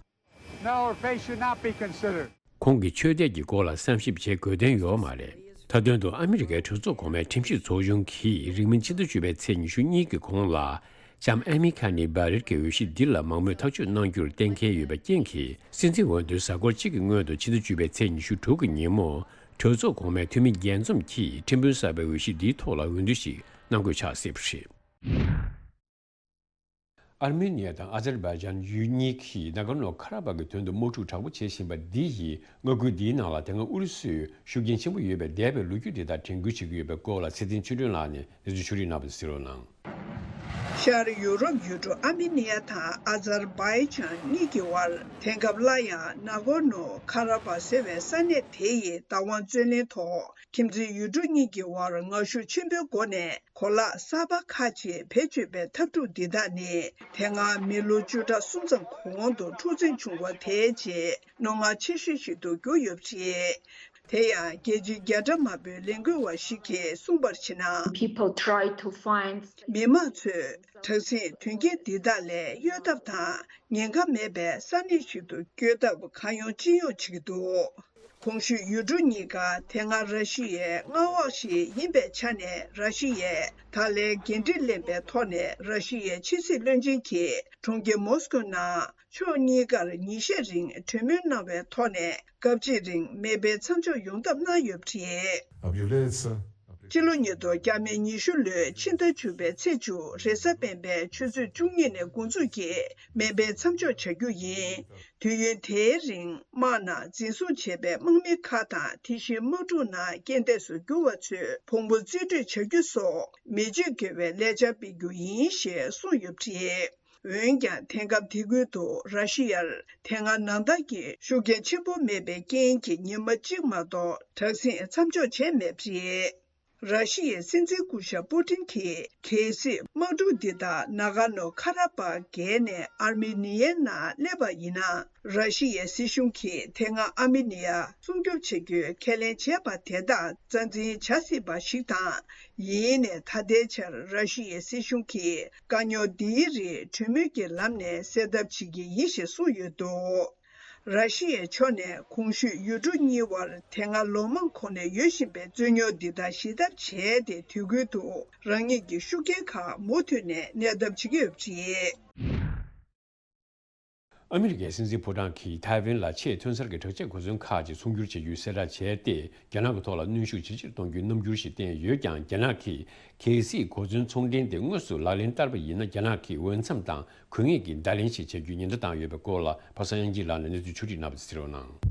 No, her faith should not be considered. ཁོང་གི་ཆོས་དད་ཀྱི་སྐོར་ལ་བསམ་ཞིབ་བྱེད་དགོས་དོན་ཡོད་མ་རེད། མཐའ་དོན་དུ་ཨ་མི་རི་ཀའི་གྲོས་ཚོགས་གོང་མའི་ཁྲིམས་ཞིབ་ཚོགས་ཆུང་གིས་རིང་མིན་ཕྱི་ཟླ་བཅུ་པའི་ཚེས་ཉི་ཤུ་གཉིས་ཀྱི་གོང་ལ་ལྕམ་ཨེ་མི་ཁེ་ནེ་བྷ་རེད་ཀྱི་འོས་གཞི་འདི་ལ་མང་མོས་ཐག་གཅོད་གནང་རྒྱུར་གཏན་འཁེལ་ཡོད་པའི་རྐྱེན་གྱིས། སྲིད་འཛིན་འོས་བསྡུའི་གཟའ་འཁོར་གཅིག་གི་སྔོན་དུ་ཕྱི་ཟླ་བཅུ་པའི་ཚེས་ཉི་ཤུ་དྲུག་གི་ཉིན་མོ་གྲོས་ཚོགས་གོང་མའི་འཐུས་མི་བརྒྱད་འཛོམས་ཀྱིས་ཁྲིམས་དཔོན་གསར་པའི་འོས་གཞི་འདིའི་ཐོག་ལ་འོས་བསྡུ་ཞིག་གནང་དགོས་ཆགས་སྲིད་པ་རེད། ཨར་མེ་ནི་ཡ་དང་ཨ་ཛར་བྷའི་ཇན་ཡུལ་གཉིས་ཀྱིས་ན་གོར་ནོ་ཁ་ར་བྷག་གི་དོན་དུ་དམག་འཁྲུག་དྲག་པོ་བྱེད་བཞིན་པ་འདི་ཡིས་མངའ་ཁུལ་འདིའི་ནང་ལ་དེ་སྔ་ཨུ་རུ་སུའི་ཤུགས་རྐྱེན་ཆེན་པོ་ཡོད་པའི་འདས་པའི་ལོ་རྒྱུས་དེ་དག་དྲན་སྐུལ་བྱེད་ཀྱི་ཡོད་པའི་སྐོར་ལ་ཚེ་བརྟན་ཆོས་སྒྲོན་ལགས་ནས་གནས་ཚུལ་ཕྱོགས་སྒྲིག་གནང་བ་གསན་རོགས་གནང་། ཤར་ཡུ་རོབ་ཡུལ་གྲུ་ཨར་མེ་ནི་ཡ་དང་ཨ་ཛར་བྷའི་ཇན་གཉིས་ཀྱི་དབར་དེང་སྐབས་སླར་ཡང་ན་གོར་ནོ་ཁ་ར་བྷག་ཟེར་བའི་ས་གནས་དེ་ཡི་བདག་དབང་རྩོད་ལེན་ཐོག་ཁྱིམ་མཚེས་ཡུལ་གྲུ་གཉིས་ཀྱི་དབར་ངར་ཤུགས་ཆེན་པོའི་སྒོ་ནས་གོ་ལག་གསར་པ་ཁག་ཅིག་བེད་སྤྱོད་པའི་འཐབ་འཁྲུག་འདི་དག་ནི་དེ་སྔ་མི་ལོ་བཅུ་ཕྲག་གསུམ་ཙམ་གོང་དུ་འཁྲུག་འཛིང་བྱུང་བ་དེའི་རྗེས་རྣོ་ངར་ཆེ་ཤོས་ཤིག་ཏུ་གྱུར་ཡོད་པ་རེད། དེ་ཡང་རྒྱལ་སྤྱིའི་རྒྱལ་ཁྲིམས་དམར་པོའི་ལས་འགུལ་བ་ཞིག་གིས་གསུངས་པར་བྱས་ན། People try to find མི་མང་ཚོས་དྲག་ཟིང་དོན་རྐྱེན་འདི་དག་ལས་གཡོལ་ཐབས་དང་ཉེན་ཁ་མེད་པའི་ས་གནས་ཤིག་ཏུ་བསྐྱོད་ཐབས་གང་ཡོང་ཅི་ཡོང་བྱེད་ཀྱི་འདུག་གོང་ཞུས་ཡུལ་གྲུ་གཉིས་ཀ་དེ་སྔ་ར་ཤི་ཡའི་མངའ་འོག་ཞིག་ཡིན་པའི་ཆ་ནས། ར་ཤི་ཡས་ད་ལན་འགན་འཁྲི་ལེན་པའི་ཐོག་ནས། ར་ཤི་ཡའི་ཕྱི་སྲིད་བློན་ཆེན་གྱིས་གྲོང་ཁྱེར་མོ་སི་ཀོའི་ནང་ཕྱོགས་གཉིས་ཀར་ཉིན་ཤས་རིང་གྲོས་མོལ་གནང་བའི་ཐོག་ནས། སྐབས་གཅིག་རིང་མེ་འཕེན་མཚམས་འཇོག་ཡོང་ཐབས་གནང་ཡོད་པ་རེད། Объявляется. སྤྱི་ལོ་ཉིས་སྟོང་ཉི་ཤུ་ལོའི་ཕྱི་ཟླ་བཅུ་པའི་ཚེས་བཅུ། རེས་གཟའ་སྤེན་པའི་ཆུ་ཚོད་བཅུ་གཉིས་ནས་འགོ་འཛུགས་ཀྱིས་མེ་འཕེན་མཚམས་འཇོག་བྱ་རྒྱུ་ཡིན། དུས་ཡུན་དེའི་རིང་དམག་ནང་འཛིན་བཟུང་བྱས་པའི་དམག་མི་ཁག་དང་། དེ་བཞིན་དམག་འཁྲུག་ནང་རྐྱེན་འདས་སུ་གྱུར་བ་ཚོའི་ཕུང་པོ་རྩིས་སྤྲོད་བྱ་རྒྱུ་སོགས་མི་བརྗེད་དགོས་པའི་ལས་འཆར་སྤེལ་རྒྱུ་ཡིན་ཞེས་གསུངས་ཡོད་པ་རེད། འོན་ཀྱང་། དེང་སྐབས་དེ་ཁུལ་དུ་ར་ཤི་ཡར་དེ་སྔ་ནང་ལྟར་གྱི་ཤུགས་རྐྱེན་ཆེན་པོ་མེད་པའི་རྐྱེན་གྱིས། ཉི་མ་གཅིག་མ་གཏོགས་དྲག་ཟིང་མཚམས་འཇོག་བྱས་མེད་པ་རེད། ར་ཤི་ཡའི་སྲིད་འཛིན་སྐུ་ཞབས་པུ་ཏིན་གྱིས། གལ་སྲིད་དམག་འཁྲུག་འདི་དག་ནཱ་གར་ནོ་ཁ་ར་པཱ་བརྒལ་ནས་ཨར་མི་ནི་ཡའི་ནང་སླེབས་པ་ཡིན་ན། ར་ཤི་ཡའི་སྲིད་གཞུང་གིས་དེ་སྔ་ཨར་མི་ནི་ཡ་སྲུང་སྐྱོབ་བྱ་རྒྱུའི་ཁས་ལེན་བྱས་པ་དེ་དག་རྩ་འཛིན་བྱ་སྲིད་པ་ཞིག་དང་། ཡིན་ནའི་ད་ལྟའི་ཆར་ར་ཤི་ཡའི་སྲིད་གཞུང་གིས་དཀའ་རྙོག་འདིའི་རིགས་གྲོས་མོལ་གྱི་ལམ་ནས་སེལ་ཐབས་བྱེད་ཀྱི་ཡིན་ཞེས་གསུངས་ཡོད་འདུག་ར་ཤི་ཡའི་ཕྱོགས་ནས་གོང་ཞུས་ཡུལ་གྲུ་གཉིས་དབར་དེ་སྔ་ལོ་མང་གོང་ནས་ཡོད་བཞིན་པའི་རྩོད་རྙོག་འདི་དག་ཞི་ཐབས་བྱས་ཏེ། དེ་ཁུལ་དུ་རང་ཉིད་ཀྱི་ཤུགས་རྐྱེན་ཁག་མུ་མཐུད་ནས་གནས་ཐབས་བྱེད་ཀྱི་ཡོད་པ་རེད། ཨ་མི་རི་ཀའི་སྲིད་འཛིན་ཕོ་བྲང་གིས་ཐའེ་ཝན་ལ་ཆེས་ཐོན་གསར་གྱི་དྲག་ཆས་གོ་མཚོན་ཁག་ཅིག་ཚོང་སྒྱུར་བྱེད་རྒྱུའི་གསལ་བསྒྲགས་བྱས་ཏེ། རྒྱ་ནག་གི་ཐོག་ལ་གནོན་ཤུགས་ཇེ་ཆེར་གཏོང་རྒྱུའི་རྣམ་འགྱུར་ཞིག་བསྟན་ཡོད་ཀྱང་། རྒྱ་ནག་གིས་གལ་སྲིད་གོ་མཚོན་ཚོང་འབྲེལ་དེ་དངོས་སུ་ལག་ལེན་བསྟར་བ་ཡིན་ན། རྒྱ་ནག་གིས་འོས་འཚམ་དང་། དགོས་ངེས་ཀྱི་བརྡ་ལན་ཞིག་བྱ་རྒྱུའི་ཉེན་བརྡ་བཏང་ཡོད་པའི་སྐོར་ལ། པ་སངས་དབྱངས་སྐྱིད་ལགས་ནས་གནས་ཚུལ་ཕྱོགས་སྒྲིག་གནང་བ་དེ་གསན་རོགས་གནང་།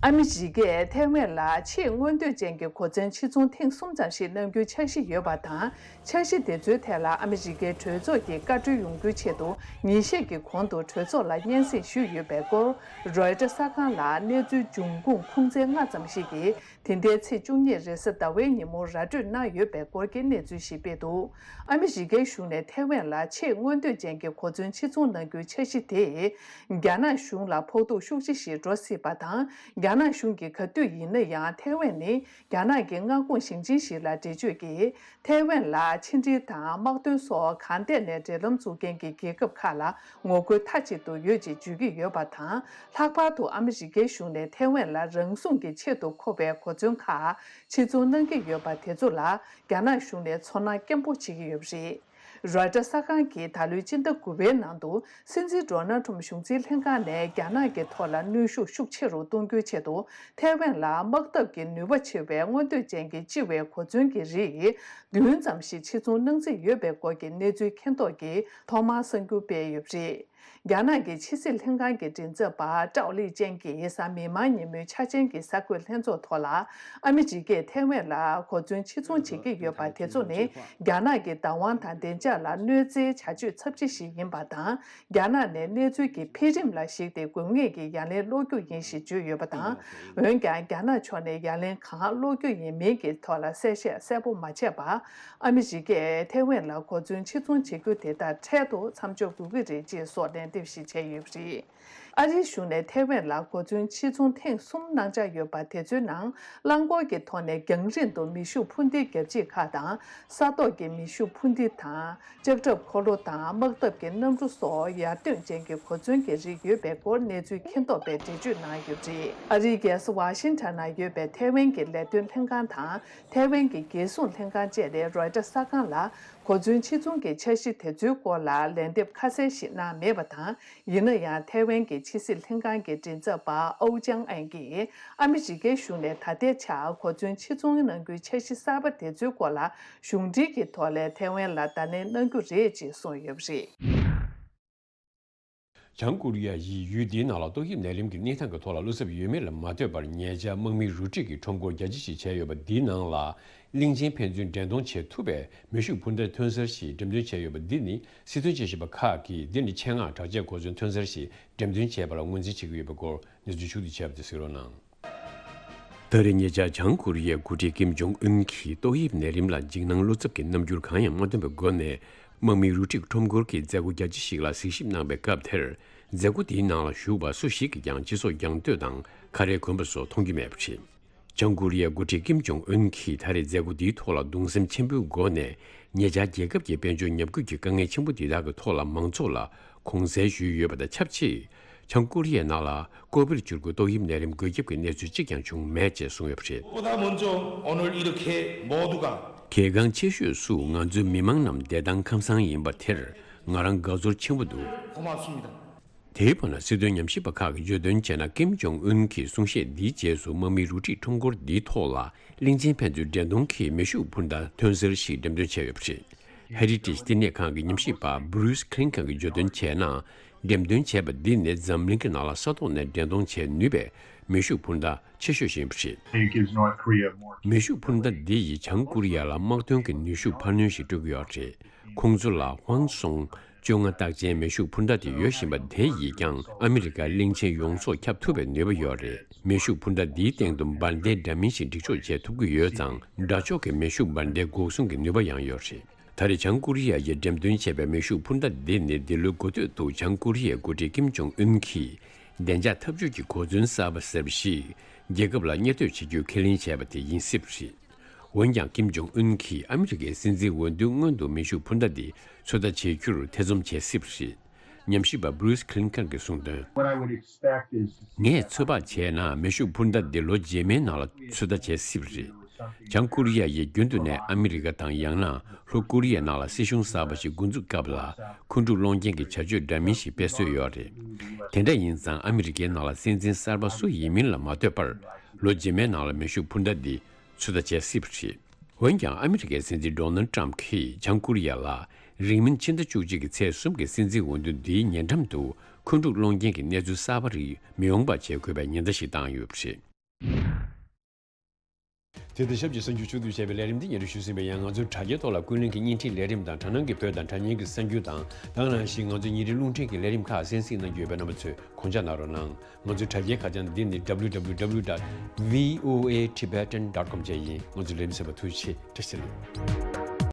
ཨ་མི་རི་ཀས་ཐའེ་ཝན་ལ་ཆེས་མངོན་འདོད་ཅན་གྱི་གོ་མཚོན་ཕྱིར་ཚོང་ཐེངས་གསུམ་ཙམ་ཞིག་གནང་རྒྱུའི་འཆར་གཞི་ཡོད་པ་དང་། འཆར་གཞི་དེ་ཚོའི་ཐད་ལ་ཨ་མི་རི་ཀའི་གྲོས་ཚོགས་ཀྱིས་བཀའ་འཁྲོལ་ཡོང་རྒྱུའི་ཆེད་དུ། ཉིན་ཤས་ཀྱི་གོང་དུ་གྲོས་ཚོགས་ལ་སྙན་སེང་ཞུས་ཡོད་པའི་སྐོར། རོའི་ཊར་གསར་ཁང་ལ་གནས་ཚུལ་འབྱུང་ཁུངས་ཁུངས་བཙན་ལྔ་ཙམ་ཞིག་གིས། དེ་ཟླའི་ཚེས་བཅུ་གཉིས་རེས་གཟའ་ཟླ་བའི་ཉིན་མོ་ར་སྤྲོད་གནང་ཡོད་པའི་སྐོར་གྱི་གནས་ཚུལ་ཞིག་སྤེལ་འདུག་ཨ་མི་རི་ཀའི་གཞུང་ནས་ཐའེ་ཝན་ལ་ཆེས་མངོན་འདོད་ཅན་གྱི་གོ་མཚོན་ཕྱིར་ཚོང་གནང་རྒྱུའི་འཆར་གཞི་དེས། རྒྱ་ནག་གཞུང་ལ་ཕོག་ཐུག་ཤུགས་ཆེ་ཞིག་འགྲོ་སྲིད་པ་དང་། རྒྱ་ནག་གཞུང་གིས་ག་དུས་ཡིན་ན་ཡང་ཐའེ་ཝན་ནི་རྒྱ་ནག་གི་མངའ་ཁོངས་ཞིང་ཆེན་ཞིག་ལ་འགྲེལ་བརྗོད་ཀྱིས། ཐའེ་ཝན་ལ་ཕྱི་འབྲེལ་དང་དམག་དོན་སོགས་གང་ཐད་ནས་འབྲེལ་ལམ་བཙུགས་མཁན་གྱི་རྒྱལ་ཁབ་ཁག་ལ། ངོ་རྒོལ་མཐའ་གཅིག་ཏུ་ཡོད་ཅེས་བརྗོད་ཀྱི་ཡོད་པ་དང་། ལྷག་པར་དུ་ཨ་མི་རི་ཀའི་གཞུང་ནས་ཐའེ་ཝན་ལ་རང་སྲུང་གི་ཆེད་དུ་མཁོ་བའི་གོ་མཚོན་ཁག་ཕྱིར་ཚོང་གནང་གི་ཡོད་པ་དེ་ཚོ་ལ། རྒྱ་ནག་གཞུང་ནས་ཚོར་སྣང་སྐྱེན་པོ་བྱེད་ཀྱི་ཡོད་པ་རེད། རོའི་ཊར་གསར་ཁང་གིས་ད་ལོའི་སྤྱི་ཟླ་དགུ་པའི་ནང་དུ། སྲིད་འཛིན་ཌོ་ནལ་ཁྲོམ་གཞུང་འཛིན་ལྷན་ཁང་ནས་རྒྱ་ནག་གི་ཐོག་ལ་གནོན་ཤུགས་ཤུགས་ཆེ་རུ་གཏོང་རྒྱུའི་ཆེད་དུ། ཐའེ་ཝན་ལ་དམག་འཐབ་ཀྱི་ནུས་པ་ཆེ་བའི་མངོན་འདོད་ཅན་གྱི་སྤྱི་བའི་གོ་མཚོན་གྱི་རིགས་བདུན་ཙམ་ཞིག་ཕྱིར་ཚོང་གནང་རྩིས་ཡོད་པའི་སྐོར་གྱི་གནས་ཚུལ་མཁྱེན་རྟོགས་ཀྱི་ཐོག་མར་གསར་འགྱུར་སྤེལ་ཡོད་པ་རེད། རྒྱ་ནག་གི་ཕྱི་སྲིད་ལྷན་ཁང་གི་མགྲིན་ཚབ་པ་ཀྲའོ་ལི་ཅན་གྱིས་གཟའ་མིག་དམར་ཉིན་མོའི་འཆར་ཅན་གྱི་གསར་འགོད་ལྷན་ཚོགས་ཐོག་ལ། ཨ་མི་རི་ཀས་ཐའེ་ཝན་ལ་གོ་མཚོན་ཕྱིར་ཚོང་བྱེད་ཀྱི་ཡོད་པ་དེ་ཚོ་ནི། རྒྱ་ནག་གི་བདག་དབང་དང་བདེ་འཇགས་ལ་གནོད་འཚེའི་བྱ་སྤྱོད་ཚབས་ཆེ་ཞིག་ཡིན་པ་དང་། རྒྱ་ནག་ནས་གནས་ཚུལ་གྱི་འཕེལ་རིམ་ལ་གཞིགས་ཏེ། དགོས་ངེས་ཀྱི་ཡ་ལན་སློག་རྒྱུ་ཡིན་ཞེས་བརྗོད་ཡོད་པ་དང་། འོན་ཀྱང་། རྒྱ་ནག་ཕྱོགས་ནས་ཡ་ལན་གང་སློག་རྒྱུ་ཡིན་མིན་གྱི་ཐོག་ལ་གསལ་བཤད་གསལ་པོ་མ་བྱས་པར། ཨ་མི་རི་ཀས་ཐའེ་ཝན་ལ་གོ་མཚོན་ཕྱིར་ཚོང་བྱེད་རྒྱུ་དེ་དག་འཕྲལ་དུ་མཚམས་འཇོག་དགོས་ཀྱི་རེད་ཅེས་སོགས་ལན་འདེབས་ཤིག་བྱས་ཡོད་པ་རེད། ཨ་རིའི་གཞུང་ནས་ཐའེ་ཝན་ལ་གོ་མཚོན་ཕྱིར་ཚོང་ཐེངས་གསུམ་གནང་འཆར་ཡོད་པ་དེ་ཚོའི་ནང་། རླངས་འཁོར་གྱི་ཐོག་ནས་རྒྱང་རིང་དུ་མེ་ཤུགས་འཕུར་མདེལ་རྒྱབ་བྱེད་ཁག་དང་། ས་ཐོག་གི་མེ་ཤུགས་འཕུར་མདེལ་དང་། ལྕགས་ཁྲབ་འཁོར་ལོ་དང་། དམག་འཐབ་ཀྱི་གནམ་གྲུ་སོགས་ཡར་ཐོན་ཅན་གྱི་གོ་མཚོན་གྱི་རིགས་ཡོད་པའི་སྐོར་གནས་ཚུལ་མཁྱེན་རྟོགས་པས་འགྲེལ་བརྗོད་གནང་ཡོད་པ་རེད། ཨ་རིའི་རྒྱལ་ས་ཝ་ཤིང་ཊོན་ན་ཡོད་པའི་ཐའེ་ཝན་གྱི་ལས་དོན་ལྷན་ཁང་དང་། ཐའེ་ཝན་གྱི་རྒྱལ་སྲུང་ལྷན་ཁང་བཅས་ནས་རོའི་ཊར་གསར་ཁང་ལ། གོ་མཚོན་ཕྱིར་ཚོང་གི་འཆར་གཞི་དེ་ཚོའི་སྐོར་ལ་ལན་འདེབས་ཁ་གསལ་ཞིག་གནང་མེད་པ་དང་། ཡིན་ན་ཡང་། ཐའེ་ཝན་གྱི་ཕྱི་སྲིད་ལྷན་ཁང་གི་མགྲིན་ཚབ་པ་ཨོ་ཅང་ཨན་གྱིས། ཨ་མི་རི་ཀའི་གཞུང་ནས་ད་ལྟའི་ཆར་གོ་མཚོན་ཕྱིར་ཚོང་གནང་རྒྱུའི་འཆར་གཞི་གསར་པ་དེ་ཚོའི་སྐོར་ལ་གཞུང་འབྲེལ་གྱི་ཐོག་ལས་ཐའེ་ཝན་ལ་བརྡ་ལན་གནང་རྒྱུ་རེད་ཅེས་གསུངས་ཡོད་པ་རེད། བྱང་ཀོ་རི་ཡ་ཡིས་ཡུལ་འདིའི་ནང་ལ་ཏོག་དབྱིབས་ནད་རིམས་ཀྱི་གནས་སྟངས་ཀྱི་ཐོག་ལ་བློ་འཚབ་ཡོད་མེད་ལ་མ་ལྟོས་པར། ཉེ་ཆར་དམག་མི་རུ་སྒྲིག་གི་ཁྲོམ་སྐོར་རྒྱ་ཆེ་ཞིག་བྱས་ཡོད་པ་འདིའི་ནང་ལ། གླིང་ཆེན་ཕན་ཚུན་འགྲན་གཏོང་བྱེད་ཐུབ་པའི་མེ་ཤུགས་འཕུར་མདེལ་ཐོན་གསར་ཞིག་འགྲེམས་སྟོན་བྱས་ཡོད་པ་འདི་ནི། སྲིད་དོན་དཔྱད་ཞིབ་པ་ཁག་གིས་འདི་ནི་ཆེད་མངགས་དྲག་ཆས་གོ་མཚོན་ཐོན་གསར་ཞིག་འགྲེམས་སྟོན་བྱས་པ་ལ་ངོས་འཛིན་བྱེད་ཀྱི་ཡོད་པའི་སྐོར་གནས་ཚུལ་ཕྱོགས་བསྡུས་བྱས་པ་དེ་གཟིགས་རོགས་གནང་། ད་རེས་ཉེ་ཆར་བྱང་ཀོ་རི་ཡའི་འགོ་ཁྲིད་ཀིམ་ཇོང་ཨུན་གྱིས་ཏོག་དབྱིབས་ནད་རིམས་ལ་འཇིགས་སྣང་བློ་འཚབ་ཀྱི་རྣམ་འགྱུར་གང་ཡང་མ་སྟོན་པའི་སྒོ་ནས། དམག་མི་རུ་སྒྲིག་ཁྲོམ་སྐོར་གྱི་མཛད་སྒོ་རྒྱ་ཆེ་ཞིག་ལ་གཟིགས་ཞིབ་གནང་པའི་སྐབས་དེར། མཛད་སྒོ་དེའི་ནང་ལ་ཞུགས་པ་སུ་ཞིག་གིས་ཀྱང་སྤྱི་ཚོགས་རྒྱང་ལྟོས་དང་ཁ་རས་གོན་པ་སོགས་མཐོང་རྒྱུ་མེད་པ་རེད། བྱང་ཀོ་རི་ཡའི་འགོ་ཁྲིད་ཀིམ་ཇོང་ཨུན་གྱིས་ད་རེས་མཛད་སྒོ་འདིའི་ཐོག་ལ་གདུང་སེམས་ཆེན་པོའི་སྒོ་ནས། ཉེ་ཆར་རྒྱལ་ཁབ་ཀྱི་དཔལ་འབྱོར་ཉམས་རྒུད་ཀྱི་དཀའ་ངལ་ཆེན་པོ་འདི་དག་གི་ཐོག་ལ་མང་ཚོགས་ལ་དགོངས་སེལ་ཞུས་ཡོད་པ་དང་ཆབས་ཅིག་བྱང་ཀོ་རི་ཡའི་ནང་ལ་ཀོ་བིཌ་བཅུ་དགུ་ཏོག་དབྱིབས་ནད་རིམས་འགོས་ཁྱབ་ཀྱི་གནས་ཚུལ་གཅིག་ཀྱང་བྱུང་མེད་ཅེས་གསུངས་ཡོད་པ་རེད། 보다 먼저 오늘 이렇게 모두가 གལ་འགངས་ཆེ་ཤོས་སུ་ང་ཚོའི་མི་མང་རྣམས་བདེ་ཐང་ཁམས་བཟང་ཡིན་པ་དེར་ང་རང་དགའ་ཚོར་ཆེན་པོ་འདུག། 고맙습니다. དེའི་བར་ན་སྲིད་དོན་ཉམས་ཞིབ་པ་ཁག་གིས་བརྗོད་དོན་བྱས་ན། ཀིམ་ཇོང་ཨུན་གྱི་གསུང་བཤད་འདིའི་རྗེས་སུ་དམག་མིའི་རུ་ཁྲིད་ཁྲོམ་སྐོར་འདིའི་ཐོག་ལ་གླིང་ཆེན་ཕན་ཚུན་འགྲེམས་སྟོན་གྱི་མེ་ཤུགས་འཕུར་མདའ་ཐོན་སར་ཞིག་འགྲེམས་སྟོན་བྱས་ཡོད་པ་རེད། ཧེ་རི་ཊེཇ་བསྟི་གནས་ཁང་གི་ཉམས་ཞིབ་པ་Bruce Klinken གྱིས་བརྗོད་དོན་བྱས་ན། འགྲེམས་སྟོན་བྱས་པ་འདི་ནི་འཛམ་གླིང་གི་ནང་ལ་ས་ཐོག་ནས་འགྲེམས་སྟོན་བྱེད་ནུས་པའི་མེ་ཤུགས་འཕུར་མདའ་ཆེ་ཤོས་ཤིག་ཡིན་པ་རེད། It gives North Korea more མེ་ཤུགས་འཕུར་མདའ་འདི་ཡིས་བྱང་ཀོ་རི་ཡ་ལ་དམག་དོན་གྱི་ནུས་ཤུགས་འཕར་སྣོན་ཞིག་སྤྲོད་ཀྱི་ཡོད་རེད། ཁོང་ཚོ་ལ་ཧུང་སུང་བཅོ་ལྔ་རྟགས་ཅན་མེ་ཤུགས་འཕུར་མདའ་དེ་ཡོད་བཞིན་པ་དེ་ཡིས་ཀྱང་ཨ་མི་རི་ཀ་གླིང་ཆེན་ཡོངས་རྫོགས་ཁྱབ་ཐུབ་པའི་ནུས་པ་ཡོད་རེད། མེ་ཤུགས་འཕུར་མདའ་འདིའི་སྟེང་དུ་འབར་མདེལ་འདྲ་མིན་ཞིག་སྒྲིག་འཇོག་བྱེད་ཐུབ་ཀྱི་ཡོད་ཙང་། དགྲ་ཕྱོགས་ཀྱི་མེ་ཤུགས་འབར་མདེལ་འགོག་སྲུང་གི་ནུས་པ་ཡང་ཡོད་རེད། ད་རེས་བྱང་ཀོ་རི་ཡ་ཡིས་འགྲེམས་སྟོན་བྱས་པའི་མེ་ཤུགས་འཕུར་མདའ་འདི་ནི་འདི་ལོའི་འགོ་སྟོད་དུ་བྱང་ཀོ་རི་ཡའི་འགོ་ཁྲིད་ཀིམ་ཇོང་ཨུན་གྱིས་བདེ་འཇགས་འཐབ་ཇུས་ཀྱི་གོ་མཚོན་གསར་པ་ཟེར་བ་ཞིག་རྒྱལ་ཁབ་ལ་གཉེར་གཏོད་བྱེད་རྒྱུའི་ཁས་ལེན་བྱས་པ་དེ་ཡིན་སྲིད་པ་རེད། འོན་ཀྱང་ཀིམ་ཇོང་ཨུན་གྱིས་ཨ་མི་རི་ཀའི་སྲིད་འཛིན་འོས་བསྡུའི་སྔོན་དུ་མེ་ཤུགས་འཕུར་མདའ་འདི་ཚོད་ལྟ་བྱེད་རྒྱུར་ཐེ་ཚོམ་བྱེད་སྲིད་པ་རེད། ཉམས་ཞིབ་པ་Bruce Klinken གྱིས་གསུངས་དོན། What I would expect is ངས་ཚོད་དཔག་བྱས་ན་མེ་ཤུགས་འཕུར་མདའ་འདི་ལོ་རྗེས་མའི་ནང་ལ་ཚོད་ལྟ་བྱེད་སྲིད་པ་རེད། བྱང་ཀོ་རི་ཡ་ཡིས་རྒྱུན་དུ་ནས་ཨ་མི་རི་ཀ་དང་ཡང་ན་ལྷོ་ཀོ་རི་ཡའི་ནང་ལ་སྲིད་གཞུང་གསར་པ་ཞིག་འགོ་འཛུགས་སྐབས་ལ་འཁོན་འཁྲུག་སློང་རྐྱེན་གྱི་བྱ་སྤྱོད་འདྲ་མིན་ཞིག་སྤེལ་སྲོལ་ཡོད་རེད། དེ་འདྲ་ཡིན་ཙང་ཨ་མི་རི་ཀའི་ནང་ལ་སྲིད་འཛིན་གསར་པ་སུ་ཡིན་མིན་ལ་མ་ལྟོས་པར་ལོ་རྗེས་མའི་ནང་ལ་མེ་ཤུགས་འཕུར་མདའ་འདི་ཚོད་ལྟ་བྱེད་སྲིད་པ་རེད། འོན་ཀྱང་ཨ་མི་རི་ཀའི་སྲིད་འཛིན་Donald Trump གྱིས་བྱང་ཀོ་རི་ཡ་ལ་རིང་མིན་ཕྱི་ཟླ་བཅུ་གཅིག་གི་ཚེས་གསུམ་གྱི་སྲིད་འཛིན་འོས་བསྡུ་འདིའི་ཉེ་འགྲམ་དུ་འཁོན་འཁྲུག་སློང་རྐྱེན་གྱི་གནས་ཚུལ་གསར་པ་རིགས་མི་ཡོང་པ་བྱེད་དགོས་པའི་ཉེན་བརྡ་ཞིག་བཏང་ཡོད་པ་རེད། དེ་དང་ཞབས་ཀྱི་གསར་འགྱུར་ཕྱོགས་བསྡུས་བྱས་པའི་ལས་རིམ་འདི་སྙན་སྒྲོན་ཞུས་ཟིན་པ་ཡིན། ང་ཚོའི་དྲ་རྒྱའི་ཐོག་ལ་ཀུན་གླེང་གི་བརྙན་འཕྲིན་ལས་རིམ་དང་དྲ་སྣང་གི་བོད་དང་དྲ་བརྙན་གྱི་གསར་འགྱུར་དང་། དེ་ག་ནང་བཞིན་ང་ཚོའི་ཉིན་རེའི་རླུང་འཕྲིན་གྱི་ལས་རིམ་ཁག་གསན་གཟིགས་གནང་རྒྱུ་ཡོད་པས་རྣམ་པ་ཚོས་དགོངས་འཇགས་གནང་རོགས་གནང་། ང་ཚོའི་དྲ་རྒྱའི་ཁ་བྱང་འདི་ནི་www dot voatibetan dot com བཅས་ཡིན། ང་ཚོའི་ལས་རིམ་གསན་པར་ཐུགས་རྗེ་ཆེ། བཀྲ་ཤིས་བདེ་ལེགས།